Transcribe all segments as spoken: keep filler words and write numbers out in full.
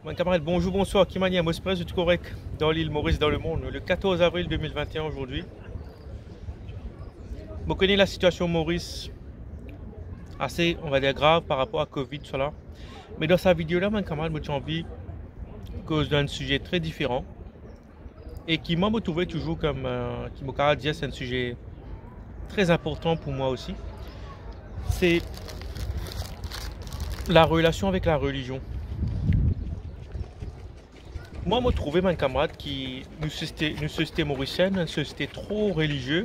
Bann kamarad, bonzour, bonswar, ki manier? Mo espere zot tou korek dan lil Moris, dan lemond. Le quatorze avril deux mille vingt et un zordi. Mo kone lasitiasion Moris ase, on va dir, grav par rapor a Covid, sa la. Me dan sa video la, bann kamarad, mo ti anvi koz dan enn size tre diferan. E ki mwa, mo trouve touzour kom, euh, ki mo kapav dir, se enn size tre inportan pou mwa osi. Se larelasion avek larelizion. Mwa, mo trouve, bann kamarad, ki nou sosiete, nou sosiete morisienn, enn sosiete tro relizie,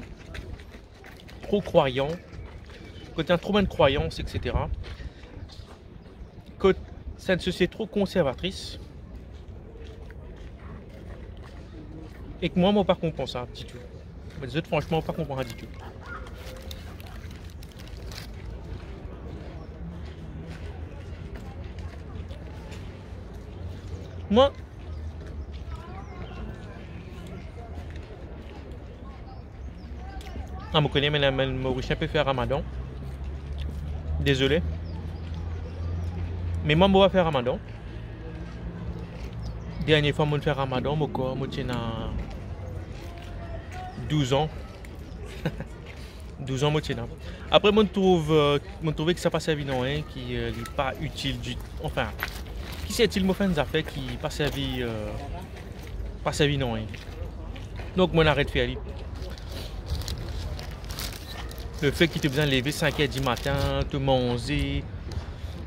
tro krwayan, kot ena tro bann krwayans, et cetera. Kot se enn sosiete tro konservatris. Ek mwa, mo pa konpran sa ditou. Mo dir zot fransman, mo pa konpran sa ditou. Mwa, Ah, mo kone, me, me Morisien pe fer Ramadan. Dezole. Me mwa, mo pa fer Ramadan. Dernie fwa mo fer Ramadan, mo krwar mo ti ena douz an. Douz an mo ti ena. Apre, mo trouv, euh, mo trouve ki sa pa servi nanye, ki, euh, li pa itil ditou. Anfin, ki servi mo fer enn zafer ki pa servi, euh, pa servi nanye. Donk, mo aret fer li. Lefet ki to bizin leve sink er dimatin, to manze,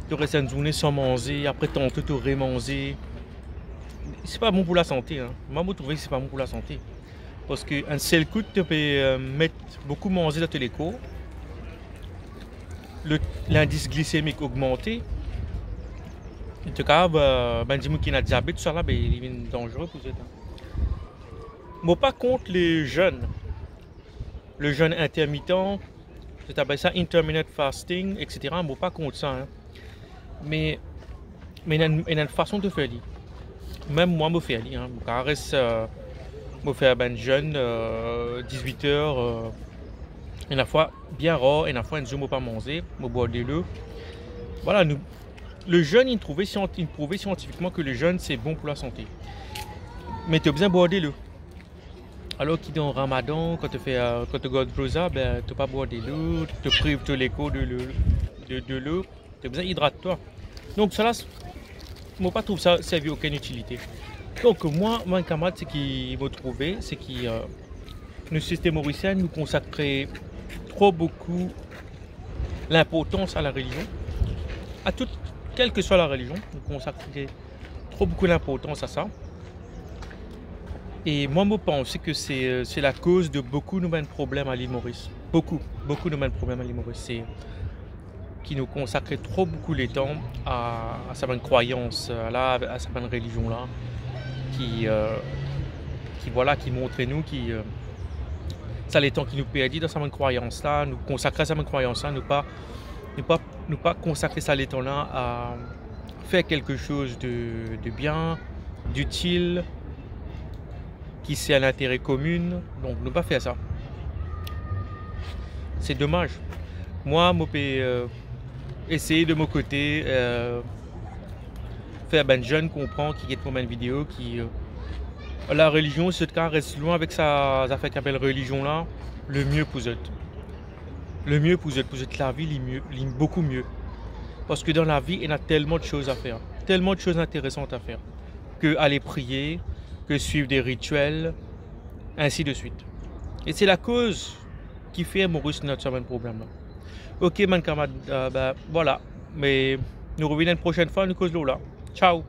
to res enn zourne san manze, apre tanto to remanze, se pa bon pou lasante, hein. Mwa, mo trouve se pa bon pou lasante. Parski enn sel kou, to pe, euh, met boukou manze dan to lekor, le, lindis glisemik ogmante, e to kapav, euh, bann dimoun ki ena diabet, tousala, be, li vinn danzere pou zot, hein. Mo pa kont le zenn, le zenn intermitan, zot apel sa intermittent fasting, et cetera. Mo pa kont sa, hein. Me, me ena, ena enn fason de fer li. Mem mwa, mo fer li, hein. Mo kapav res, euh, mo fer bann zenn, euh, dizwit er, euh, ena fwa, bien rar, ena fwa enn zour mo pa manze, mo bwar delo. Vwala, nou, le zenn, inn trouve sian-, inn prouve siantifikman ki le zenn, se bon pou lasante. Me to bizin bwar delo. Alor ki dan Ramadan, kan to fer, kan to gard roza, be, to pa bwar delo, to priv to lekor de, de, de delo, to bizin idrat twa. Donk, sa la, s-, mo pa trouv sa servi okenn itilite. Donk, mwa, mwa, kamarad, seki mo trouve, seki, euh, nou, sosiete morisien, nou konsakre tro boukou linportans a larelizion, a tout, kelseswa larelizion, nou konsakre tro boukou linportans a sa. E mwa, mo panse ki se, se lakoz de boukou nou bann problem a Lil Moris. Boukou, boukou nou bann problem a Lil Moris. Se ki nou konsakre tro boukou letan a, a sa bann krwayans, euh, la, a sa bann relizion la, ki, euh, ki, vwala, ki montre nou ki, euh, sa letan ki nou perdi dan sa bann krwayans la, nou konsakre a sa bann krwayans la, nou pa, nou pa, nou pa konsakre sa letan la a fer kelke soz de, de bien, ditil, ki se a lintere komin, donk nou pa fer sa. Se domaz. Mwa, mo pe, euh, esey de mo kote, euh, fer bann zenn konpran ki get mo bann video, ki, euh, larelizion, si zot kapav res lwin avek sa zafer ki apel relizion la, lemie pou zot. Lemie pou zot, pou zot lavi, li mie, li boukou mie. Parski dan lavi, ena telman de soz a fer, telman de soz interesan a fer, ke ale priye, ke swiv de ritiel, ainsi de suite. E se lakoz ki fer Moris ena sa bann problem la. Ok, bann kamarad, euh, ben, vwala. Me nou revinn enn prosenn fwa, nou koz lor la. Ciao.